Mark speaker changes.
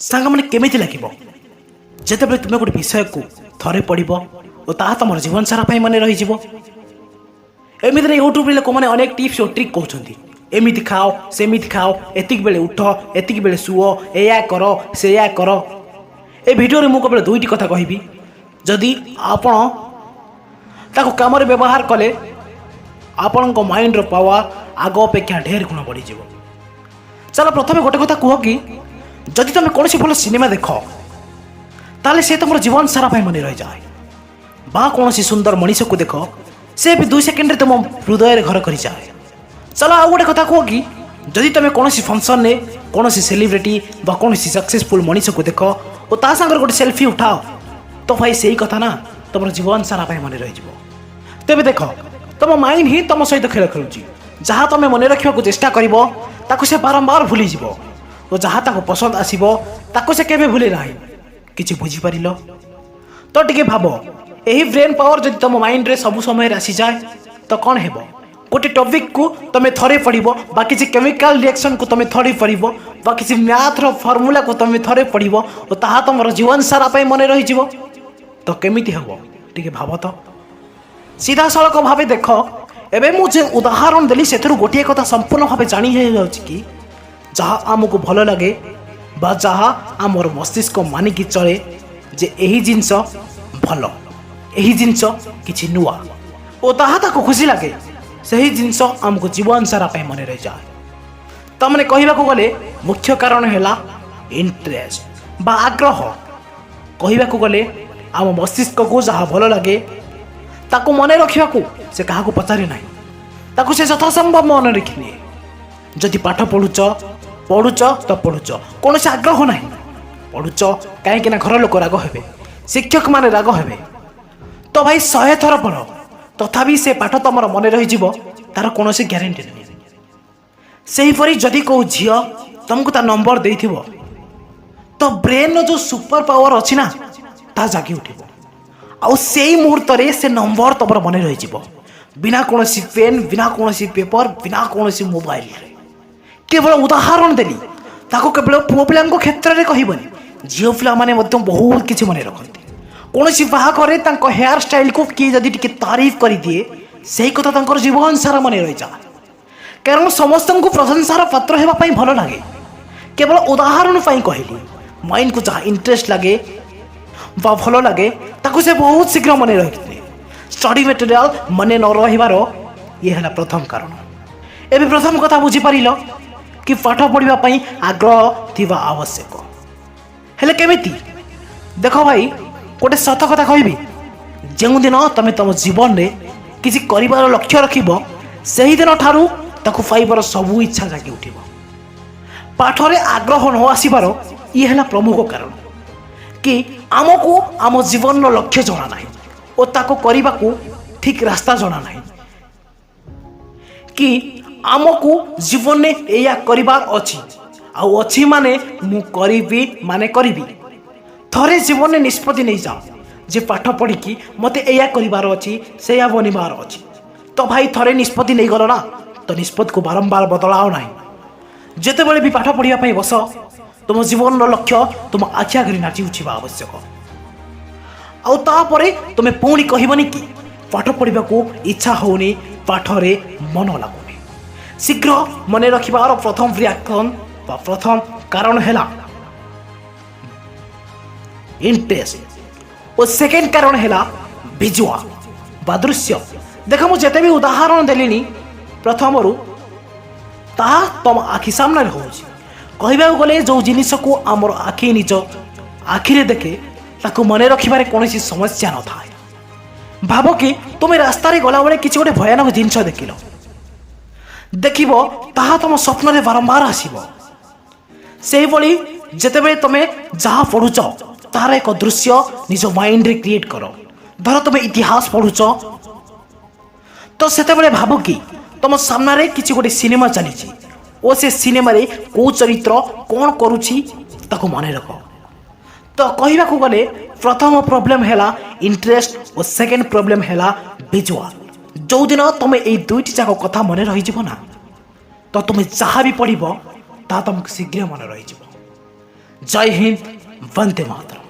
Speaker 1: ସାଙ୍ଗମାନେ, କେମିତି ଲାଗିବ ଯେତେବେଳେ ତୁମେ ଗୋଟେ ବିଷୟକୁ ଥରେ ପଢ଼ିବ ଓ ତାହା ତୁମର ଜୀବନ ସାରା ପାଇଁ ମନେ ରହିଯିବ? ଏମିତିରେ ୟୁଟ୍ୟୁବରେ ଲୋକମାନେ ଅନେକ ଟିପ୍ସ ଓ ଟ୍ରିକ୍ କହୁଛନ୍ତି, ଏମିତି ଖାଅ, ସେମିତି ଖାଅ, ଏତିକି ବେଳେ ଉଠ, ଏତିକି ବେଳେ ଶୁଅ, ଏଇଆ କର, ସେଇଆ କର। ଏ ଭିଡ଼ିଓରେ ମୁଁ କେବଳ ଦୁଇଟି କଥା କହିବି। ଯଦି ଆପଣ ତାକୁ କାମରେ ବ୍ୟବହାର କଲେ, ଆପଣଙ୍କ ମାଇଣ୍ଡର ପାୱାର ଆଗ ଅପେକ୍ଷା ଢେର ଗୁଣ ବଢ଼ିଯିବ। ଚାଲ, ପ୍ରଥମେ ଗୋଟେ କଥା କୁହ କି ଯଦି ତୁମେ କୌଣସି ଭଲ ସିନେମା ଦେଖ, ତାହେଲେ ସେ ତୁମର ଜୀବନ ସାରା ପାଇଁ ମନେ ରହିଯାଏ, ବା କୌଣସି ସୁନ୍ଦର ମଣିଷକୁ ଦେଖ, ସେ ବି 2 ସେକେଣ୍ଡରେ ତୁମ ହୃଦୟରେ ଘର କରିଯାଏ। ଚାଲ, ଆଉ ଗୋଟେ କଥା କୁହ କି ଯଦି ତୁମେ କୌଣସି ଫଙ୍କସନ୍ରେ କୌଣସି ସେଲିବ୍ରିଟି ବା କୌଣସି ସକ୍ସେସଫୁଲ୍ ମଣିଷକୁ ଦେଖ ଓ ତା ସାଙ୍ଗରେ ଗୋଟେ ସେଲ୍ଫି ଉଠାଅ, ତ ଭାଇ, ସେଇ କଥା ନା ତୁମର ଜୀବନ ସାରା ପାଇଁ ମନେ ରହିଯିବ। ତେବେ ଦେଖ, ତୁମ ମାଇଣ୍ଡ ହିଁ ତୁମ ସହିତ ଖେଳ ଖେଳୁଛି। ଯାହା ତୁମେ ମନେ ରଖିବାକୁ ଚେଷ୍ଟା କରିବ, ତାକୁ ସେ ବାରମ୍ବାର ଭୁଲିଯିବ ଓ ଯାହା ତାକୁ ପସନ୍ଦ ଆସିବ, ତାକୁ ସେ କେବେ ଭୁଲେ ନାହିଁ। କିଛି ବୁଝିପାରିଲ ତ? ଟିକେ ଭାବ, ଏହି ବ୍ରେନ୍ ପାୱାର ଯଦି ତୁମ ମାଇଣ୍ଡରେ ସବୁ ସମୟରେ ଆସିଯାଏ ତ କ'ଣ ହେବ? ଗୋଟେ ଟପିକ୍କୁ ତୁମେ ଥରେ ପଢ଼ିବ ବା କିଛି କେମିକାଲ ରିଆକ୍ସନକୁ ତୁମେ ଥରେ ପଢ଼ିବ ବା କିଛି ମ୍ୟାଥର ଫର୍ମୁଲାକୁ ତୁମେ ଥରେ ପଢ଼ିବ ଓ ତାହା ତୁମର ଜୀବନ ସାରା ପାଇଁ ମନେ ରହିଯିବ, ତ କେମିତି ହେବ? ଟିକେ ଭାବ ତ। ସିଧାସଳଖ ଭାବେ ଦେଖ, ଏବେ ମୁଁ ଯେ ଉଦାହରଣ ଦେଲି, ସେଥିରୁ ଗୋଟିଏ କଥା ସମ୍ପୂର୍ଣ୍ଣ ଭାବେ ଜାଣି ହେଇଯାଉଛି କି ଯାହା ଆମକୁ ଭଲ ଲାଗେ ବା ଯାହା ଆମର ମସ୍ତିଷ୍କ ମାନିକି ଚଳେ ଯେ ଏହି ଜିନିଷ ଭଲ, ଏହି ଜିନିଷ କିଛି ନୂଆ ଓ ତାହା ତାକୁ ଖୁସି ଲାଗେ, ସେହି ଜିନିଷ ଆମକୁ ଜୀବନ ସାରା ପାଇଁ ମନେ ରହିଯାଏ। ତାମାନେ କହିବାକୁ ଗଲେ ମୁଖ୍ୟ କାରଣ ହେଲା ଇଣ୍ଟରେଷ୍ଟ ବା ଆଗ୍ରହ। କହିବାକୁ ଗଲେ ଆମ ମସ୍ତିଷ୍କକୁ ଯାହା ଭଲ ଲାଗେ, ତାକୁ ମନେ ରଖିବାକୁ ସେ କାହାକୁ ପଚାରେ ନାହିଁ। ତାକୁ ସେ ଯଥାସମ୍ଭବ ମନେ ରଖିନିଏ। ଯଦି ପାଠ ପଢ଼ୁଛ, ପଢ଼ୁଛ ତ ପଢ଼ୁଛ, କୌଣସି ଆଗ୍ରହ ନାହିଁ, ପଢ଼ୁଛ କାହିଁକି ନା ଘର ଲୋକ ରାଗ ହେବେ, ଶିକ୍ଷକମାନେ ରାଗ ହେବେ, ତ ଭାଇ, 100 ଥର ପଢ଼, ତଥାପି ସେ ପାଠ ତମର ମନେ ରହିଯିବ ତାର କୌଣସି ଗ୍ୟାରେଣ୍ଟି ନାହିଁ। ସେହିପରି ଯଦି କେଉଁ ଝିଅ ତମକୁ ତା ନମ୍ବର ଦେଇଥିବ, ତ ବ୍ରେନ୍ର ଯେଉଁ ସୁପର ପାୱାର ଅଛି ନା, ତାହା ଜାଗି ଉଠିବ ଆଉ ସେଇ ମୁହୂର୍ତ୍ତରେ ସେ ନମ୍ବର ତମର ମନେ ରହିଯିବ, ବିନା କୌଣସି ପେନ୍, ବିନା କୌଣସି ପେପର, ବିନା କୌଣସି ମୋବାଇଲରେ। କେବଳ ଉଦାହରଣ ଦେଲି, ତାକୁ କେବଳ ପୁଅ ପିଲାଙ୍କ କ୍ଷେତ୍ରରେ କହିବନି, ଝିଅ ପିଲାମାନେ ମଧ୍ୟ ବହୁତ କିଛି ମନେ ରଖନ୍ତି। କୌଣସି ବାହାଘରେ ତାଙ୍କ ହେୟାର ଷ୍ଟାଇଲକୁ କିଏ ଯଦି ଟିକେ ତାରିଫ କରିଦିଏ, ସେଇ କଥା ତାଙ୍କର ଜୀବନ ସାରା ମନେ ରହିଯାଏ, କାରଣ ସମସ୍ତଙ୍କୁ ପ୍ରଶଂସାର ପାତ୍ର ହେବା ପାଇଁ ଭଲ ଲାଗେ। କେବଳ ଉଦାହରଣ ପାଇଁ କହିଲି, ମାଇଣ୍ଡକୁ ଯାହା ଇଣ୍ଟରେଷ୍ଟ ଲାଗେ ବା ଭଲ ଲାଗେ, ତାକୁ ସେ ବହୁତ ଶୀଘ୍ର ମନେ ରଖିଥିଲେ। ଷ୍ଟଡି ମେଟେରିଆଲ ମନେ ନ ରହିବାର ଇଏ ହେଲା ପ୍ରଥମ କାରଣ। ଏବେ ପ୍ରଥମ କଥା ବୁଝିପାରିଲ କି ପାଠ ପଢ଼ିବା ପାଇଁ ଆଗ୍ରହ ଥିବା ଆବଶ୍ୟକ। ହେଲେ କେମିତି? ଦେଖ ଭାଇ, ଗୋଟେ ସତ କଥା କହିବି, ଯେଉଁଦିନ ତମେ ତମ ଜୀବନରେ କିଛି କରିବାର ଲକ୍ଷ୍ୟ ରଖିବ, ସେହିଦିନ ଠାରୁ ତାକୁ ପାଇବାର ସବୁ ଇଚ୍ଛା ଜାଗି ଉଠିବ। ପାଠରେ ଆଗ୍ରହ ନ ଆସିବାର ଇଏ ହେଲା ପ୍ରମୁଖ କାରଣ କି ଆମକୁ ଆମ ଜୀବନର ଲକ୍ଷ୍ୟ ଜଣା ନାହିଁ ଓ ତାକୁ କରିବାକୁ ଠିକ୍ ରାସ୍ତା ଜଣା ନାହିଁ କି ଆମକୁ ଜୀବନରେ ଏଇଆ କରିବାର ଅଛି, ଆଉ ଅଛି ମାନେ ମୁଁ କରିବି ମାନେ କରିବି। ଥରେ ଜୀବନରେ ନିଷ୍ପତ୍ତି ନେଇଯାଅ ଯେ ପାଠ ପଢ଼ିକି ମୋତେ ଏଇଆ କରିବାର ଅଛି, ସେଇଆ ବନିବାର ଅଛି, ତ ଭାଇ, ଥରେ ନିଷ୍ପତ୍ତି ନେଇଗଲ ନା, ତ ନିଷ୍ପତ୍ତିକୁ ବାରମ୍ବାର ବଦଳାଅ ନାହିଁ। ଯେତେବେଳେ ବି ପାଠ ପଢ଼ିବା ପାଇଁ ବସ, ତୁମ ଜୀବନର ଲକ୍ଷ୍ୟ ତୁମ ଆଖି ଆଗରେ ନାଚି ଉଠିବା ଆବଶ୍ୟକ। ଆଉ ତାପରେ ତୁମେ ପୁଣି କହିବନି କି ପାଠ ପଢ଼ିବାକୁ ଇଚ୍ଛା ହେଉନି, ପାଠରେ ମନ ଲାଗୁନି। ଶୀଘ୍ର ମନେ ରଖିବାର ପ୍ରଥମ ରିଆକ୍ସନ୍ ବା ପ୍ରଥମ କାରଣ ହେଲା ଇଣ୍ଟରେଷ୍ଟ ଓ ସେକେଣ୍ଡ କାରଣ ହେଲା ଭିଜୁଆଲ ବା ଦୃଶ୍ୟ। ଦେଖ, ମୁଁ ଯେତେ ବି ଉଦାହରଣ ଦେଲିଣି ପ୍ରଥମରୁ, ତାହା ତମ ଆଖି ସାମ୍ନାରେ ହେଉଛି। କହିବାକୁ ଗଲେ ଯେଉଁ ଜିନିଷକୁ ଆମର ଆଖି ନିଜ ଆଖିରେ ଦେଖେ, ତାକୁ ମନେ ରଖିବାରେ କୌଣସି ସମସ୍ୟା ନଥାଏ। ଭାବ କି ତୁମେ ରାସ୍ତାରେ ଗଲାବେଳେ କିଛି ଗୋଟେ ଭୟାନକ ଜିନିଷ ଦେଖିଲ, ଦେଖିବ ତାହା ତୁମ ସ୍ୱପ୍ନରେ ବାରମ୍ବାର ଆସିବ। ସେହିଭଳି ଯେତେବେଳେ ତୁମେ ଯାହା ପଢ଼ୁଛ, ତାହାର ଏକ ଦୃଶ୍ୟ ନିଜ ମାଇଣ୍ଡରେ କ୍ରିଏଟ୍ କର। ଧର ତୁମେ ଇତିହାସ ପଢ଼ୁଛ, ତ ସେତେବେଳେ ଭାବ କି ତୁମ ସାମ୍ନାରେ କିଛି ଗୋଟେ ସିନେମା ଚାଲିଛି ଓ ସେ ସିନେମାରେ କେଉଁ ଚରିତ୍ର କ'ଣ କରୁଛି, ତାକୁ ମନେ ରଖ। ତ କହିବାକୁ ଗଲେ ପ୍ରଥମ ପ୍ରୋବ୍ଲେମ୍ ହେଲା ଇଣ୍ଟରେଷ୍ଟ ଓ ସେକେଣ୍ଡ ପ୍ରୋବ୍ଲେମ୍ ହେଲା ଭିଜୁଆଲ। ଯେଉଁଦିନ ତୁମେ ଏଇ ଦୁଇଟି ଯାକ କଥା ମନେ ରହିଯିବ ନା, ତ ତୁମେ ଯାହା ବି ପଢ଼ିବ, ତାହା ତୁମକୁ ଶୀଘ୍ର ମନେ ରହିଯିବ। ଜୟ ହିନ୍ଦ, ବନ୍ଦେ ମାତରମ୍।